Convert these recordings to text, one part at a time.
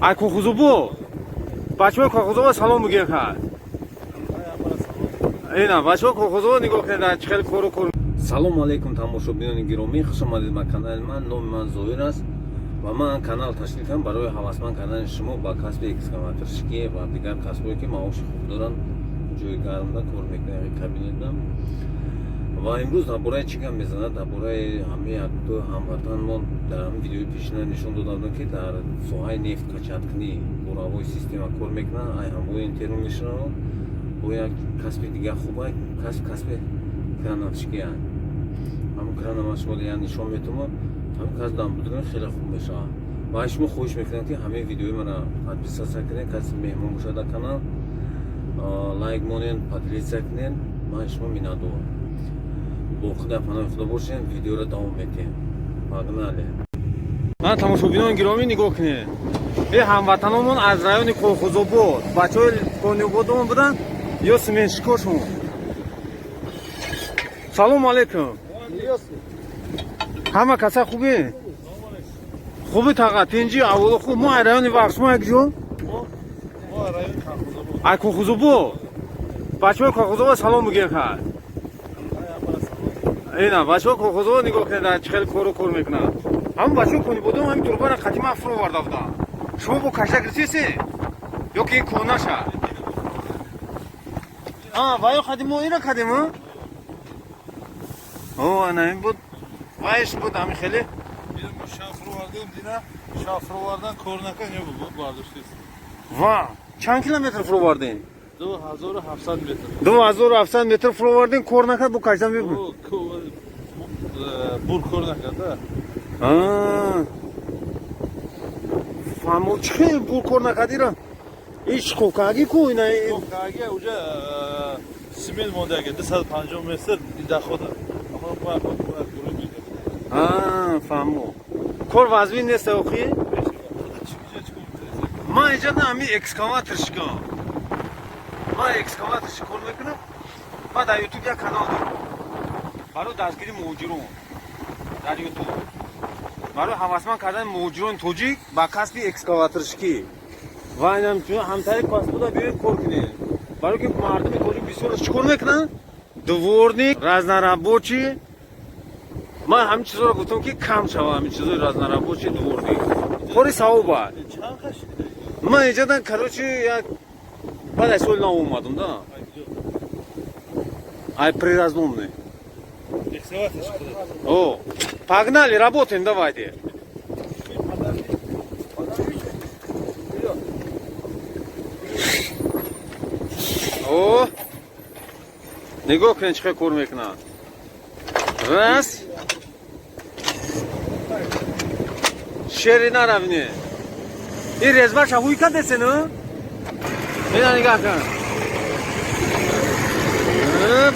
Ай Кохузобо. Бачаҳои Кохузобо салом бигӯем ха. Ина бачаҳо Кохузобо нигоҳ кунед, чӣ хеле кору кор. Салому алейкум, тамошобинони гиромӣ, хуш омадед ба канали ман. Номи ман Зоир аст ва ман канал ташкил кардам барои ҳавасманд кардани шумо ба касби экскаваторщикӣ ва дигар касбҳое, ки маоши хуб доранд, ҷои гармда кор мекунанд, кабинетда. Ва имрӯз дар бораи чӣ гап мезанад? Дар бораи ҳамаи якду ҳамватанмон. Дар ҳамин видеои пешина нишон дода будам, ки дар соҳаи нефт качаткунӣ, буровой система кор мекунанд. Ай ҳамвои интервю мешунавам. Бо як касби дигар хуба, касби крановщикия. Ҳамин крана ман шумо я нишон метумам. Ҳамин касб дар будаган хеле хуб мешавад. Ва аз шумо хоҳиш мекунам, ки ҳамаи видеои мана подписаться кунед, касе меҳмон бошад дар канал, лайк монед, поделиться кунед. Ман шумо миннатдорам. Боқӣ дар паноҳи Худо бошем, видеоро давом медиҳем. Погнали! Ман, тамошобинони гиромӣ, нигоҳ кунед, э ҳамватаномон аз райони Колхозобод, бачаҳои Конибодомон буданд ё сменщикошон. Салому алейкум, ҳама каса хубе? Хуби таға, тинҷи, аввало хуб. Мо ай райони Вахш, шумо як ҷо? Ай Кохузобод. Бачаҳои Кохузобод салом бигӯем ха. Ина бачаҳо Кохузобод нигоҳ кунед, чӣ хеле кору кор мекунанд. Ҳамн бачаҳо Конибодом ҳамин турбара қатима фуроварда буданд. Шумо бо кашта гирифтесе ё ки кӯнаша? Ваё қадим мо ира кадим. О, ана ин буд, вайш буд, ҳамин хеле. Дина шафровардан кор накард, буд, бардоштест. Ва чанд километр фуровардем? 2700 метр. 2700 метр фуровардем, кор накард, бо кашта мебуд. Бур кор накард. Фаҳмо, чӣ хел бур кор накард ира? Иш хокаги ку ина? Хокаги уже симент мондаги 250 метр дохода. Фаҳмо, кор вазмин нест охи. Ман иҷа на ҳами экскаваторщикам, ман экскаваторщик кор мекунам. Ман дар Ютуб як канал дорам барои дастгири муҳоҷирон дар Ютуб, барои ҳавасманд кардани муҳоҷирони тоҷик ба касби экскаваторщикӣ. Ва инам ҳамтари касбуда биёед, кор кунед, барои ки мардуми тоҷик бисёр чӣ кор мекунанд? Дворник, разнорабочий. Ман ҳамин чизоро гуфтам, ки кам шава ҳамин чизои разнорабочий, дворник. Кори савоба. Ман иҷадан, короче, як баъд аз соли нав омадам да, ай Приразломный. О, погнали, работаем, давайте. О, нигоҳ кунед, чӣ хел кор мекунад. Раз, шери наравне. Ин резбаша ҳуй кардесену? Ина нигоҳ кун.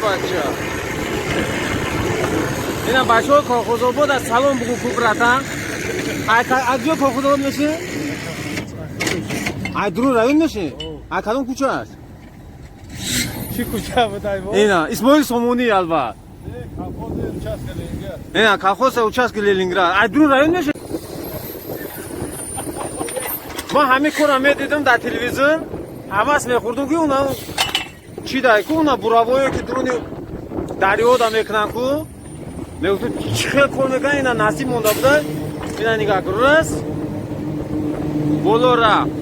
Бача, ина бачаҳои Колхозобод аз салом бугу ку, братан. Аз ҷо Колхозобод меши? Ай дурун район меши? Ай кадом кӯча аст? Чӣ кӯча будай? Ина Исмоил Сомонӣ, албат. Ина колхоз, участка Ленинград. Ай дурун район меши? Ман ҳамин корро медидам дар телевизор, ҳавас мехӯрдум, ки уна чӣ дай ку, уна буравое, ки дуруни дарёда мекунанд ку, мегуфтум, чӣ хел кор мекунанд. Ина насиб монда буда. Ина нигоҳ кун, раз, боло рафт.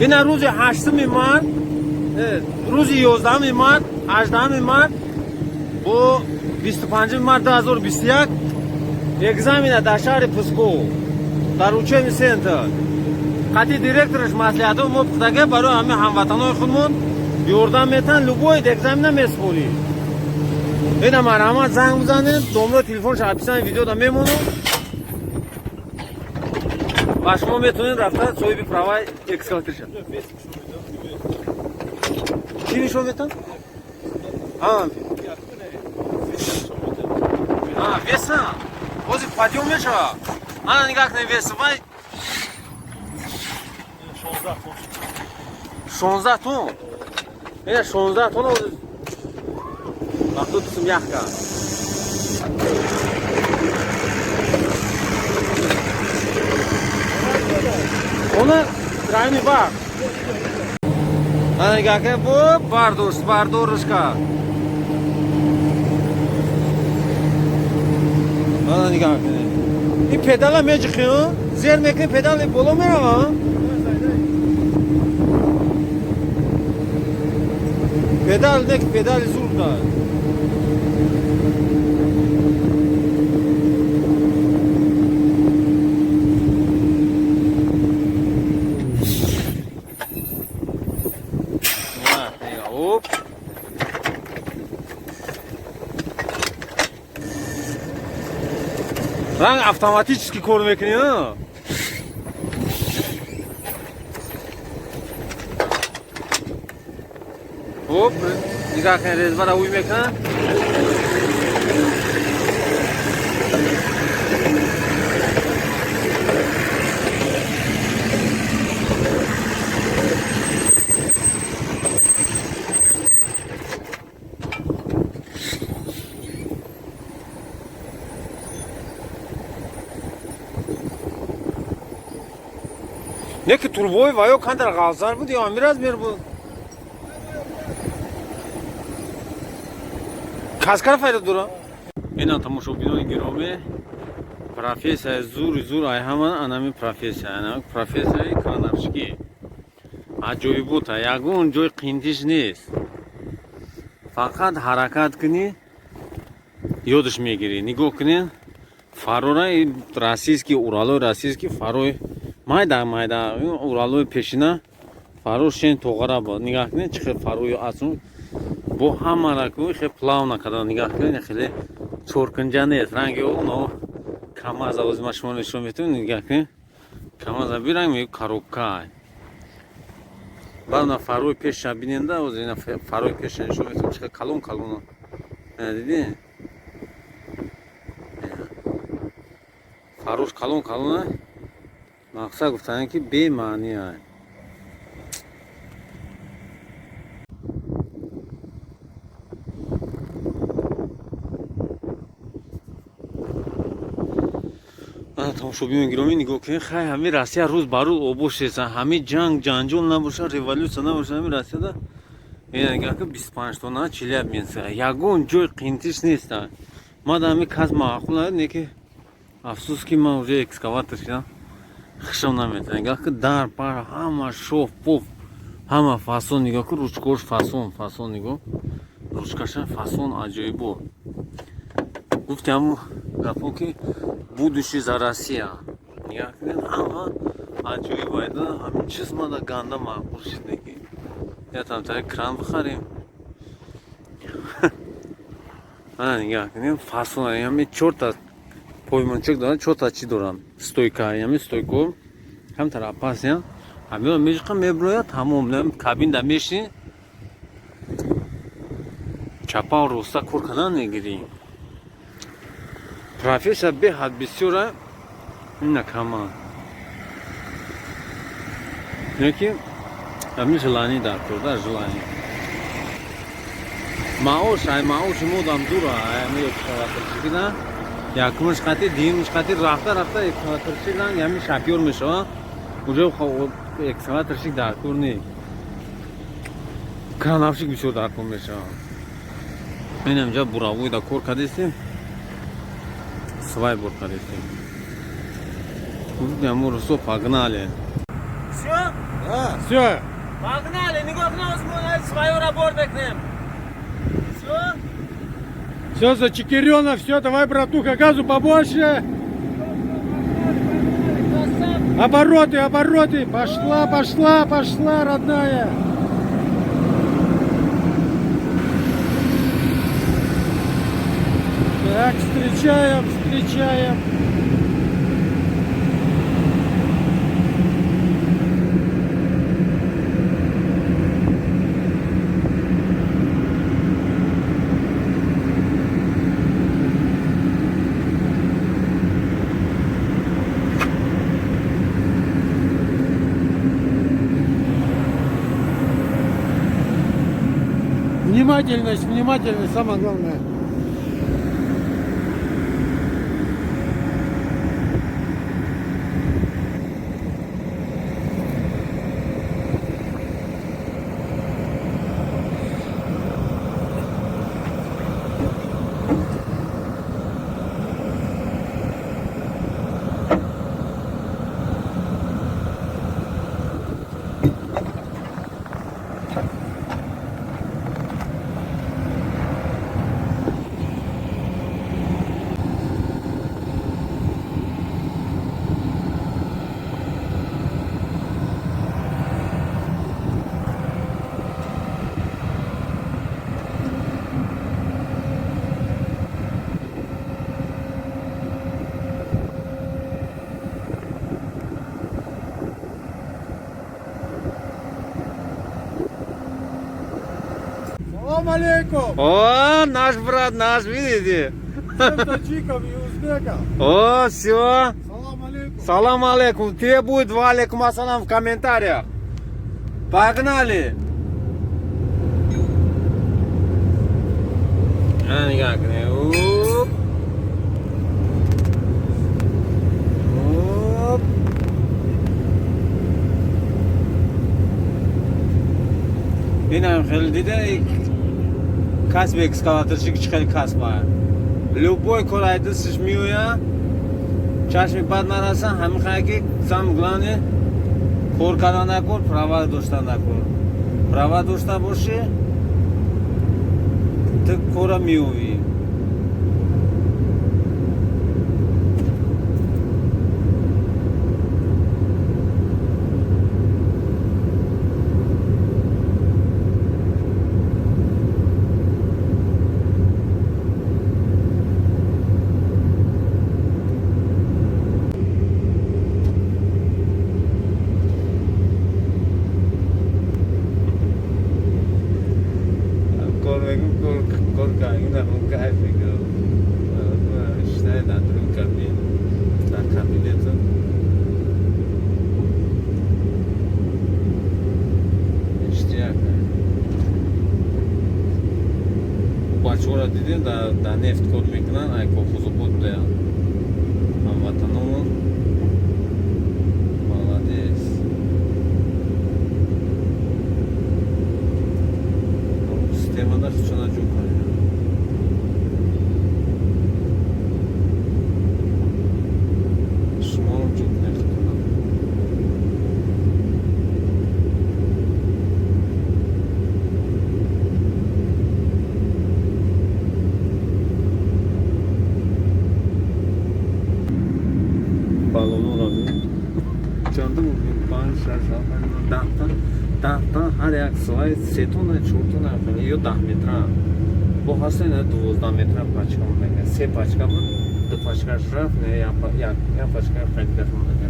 Ина рӯзи 8-уми март, рӯзи 11-уми март, 18-уми март бо 25-уми март 2021 экзамена дар шаҳри Псков, дар учебный центр қати директораш маслиҳатҳо мо пухтага. Барои ҳамин ҳамватанои худмон ёрдам метаҳанд, любой экзамена меспорӣ. Ина марҳамат, занг бизанед, номерои телефонша описание видеода мемонам ва шумо метавонед рафта соҳиби праваи экскаватор шавед. Чӣ нишон метавон? Веса ҳозир подъём мешавад. Ана нигоҳ кунед, вес вай 16 тон. Ина 16 тон вақто тусум ях кард. Хона райони Вахш. Ана, нигоҳ кунед, бо бардошт, бардориш кард. Ана, нигоҳ кунед, ин педала меҷихи, зер мекунӣ, педали боло мерава. Педал не, педали зур дад. Оп. Ранг автоматически кор мекунӣ, а? Оп, нигоҳ кунед, резьбара уй мекунад. Не ки турбои ваё кантар ғалзар буд ё ҳамин размер буд? Каскара файда дора. Ина, тамошобинони гиромӣ, профессияи зури зур ай ҳама анами профессия, ана профессияи крановщикӣ аҷоибота, ягон ҷой қинтиш нест, фақат ҳаракат кунӣ, ёдаш мегирӣ. Нигоҳ кунед фарора, российский Уралои, российский фарои майда майда, Уралои пешина фаро шен тоғара буд. Нигоҳ кунед, чӣ хел фарои асун бо ҳамара ку хел плавно када. Нигоҳ кунед, хеле чоркунҷа нест, ранги оно Камаза. Ози ма шумо нишон метавон, нигоҳ кунед, Камаза биранг мег коробка. Баъд на фарои пеша биненда, ози ина фарои пеша нишон метавон, чӣ хел калон калона диди, фарош калон калона. Мақсад гуфтан ки бемаъни. Тамошобинони гиромӣ, нигоҳ кунед, хай, ҳамин Россия рӯз ба рӯз обод шеса, ҳамин ҷанг ҷанҷол набоша, революция набоша, ҳамин Россияда ина нигоҳ кун, 25 тонна Челябинск, ягон ҷой қинтиш неста. Ма да ҳамин кас маъқул не ки, афсӯс ки ман уже экскаватор шидам, хушам наметавон. Нигоҳ кун, дар пар ҳама шоф поф, ҳама фасон. Нигоҳ кун, ручкош фасон фасон, нигоҳ, ручкаша фасон, аҷоибо. Гуфти ҳамун гапо ки будущий за Россия. Нигоҳ кунед, ҳама аҷоиб айда. Ҳамин чиз мада ганда маъқул шид, неки я тамтари кран бихарем. Ана, нигоҳ кунед, фасон, ҳами чорта поймончак дорам, чорта чӣ дорам, стойка, ҳами стойко камтар опасия, ҳамиро меҷиқа, меброяд, тамом, кабинда мешини, чапау роста кор кардан мегирӣ. Профессия беҳад бисёра, ина кама неки ҳамин желание дар кор да, желание. Маош ай маоши модам дура, ами экскаваторщикӣ якумаш қати, дуюмаш қати, рафта рафта экскаваторщик ранг ҳамин шофёр мешава, уже экскаваторщик дар кор не, крановщик бисёр дар кор мешава. Инам ҷа буровой да кор кардистем, свай бур кардистем. Гуфтем русо, погнали. Всё? Да, всё. Погнали, нигоҳ кунем, свою работу мекунем. Всё? Все зачекерено, все, давай, братуха, газу побольше. Обороты, обороты. Пошла, пошла, пошла, родная. Так, встречаем, встречаем. Внимательность, внимательность, самое главное. Салам алейкум! О, наш брат, наш, видите? Всем таджикам и узбекам! О, все. Салам алейкум! Салам алейкум. Тебе будет ва алейкум ассалам в комментариях. Погнали. А, никак не. Оп. Оп. Инам хеле дида, касби экскаваторщик чӣ хеле касба. Любой кор ай дасташ меояд, чашми бад нарасан, ҳамин хая ки самое главное кор кардан накор, права доштан накор. Права дошта бошӣ, ту кора меёвӣ. Кор мегум, кор ина кайф мекунам. Иштае дар дуруни кабин, дар кабинетам. Иштияк. Бачаҳоро дидем, дар нефт кор мекунанд, ай колхозобод будаянд. Ҳамватаномон. Молодец. Системада худшона ҷо кардем. Шуморо ҷо кунед худтона. Баллонҳоро чанда мумкин? Панҷ, шаш, ҳафт, ҳашт, нӯҳ, 10 та, 10 та, ҳар як свай 3 тонна, 4 тонна ё 10 метра. Бо ҳаста ина 12 метра пачка монда. Се пачка буд, ду пачкаш рафт, не, як пачка хайдгаш монда.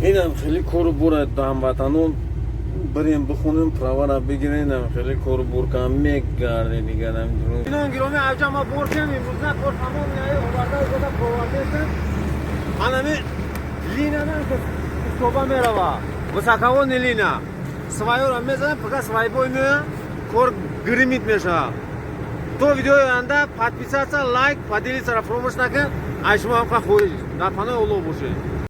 Инам хеле кору бора, ҳамватанон, бирем бихонем, правара бигирем, инам хеле кору бор кам мегарде дигар. Инон гироми, авҷа ма бор кем, имрӯза кор тамом оварда зада повардесем. Анами линадан истоба мерава. Высоковольтный лина. Свайора мезанем, пока свайбой меоя, кор гремит мешава. То видеои оянда подписаться, лайк, поделиться фаромӯш накун. Ай шумо ҳам хоҳиш. Дар паноҳи Аллоҳ бошед.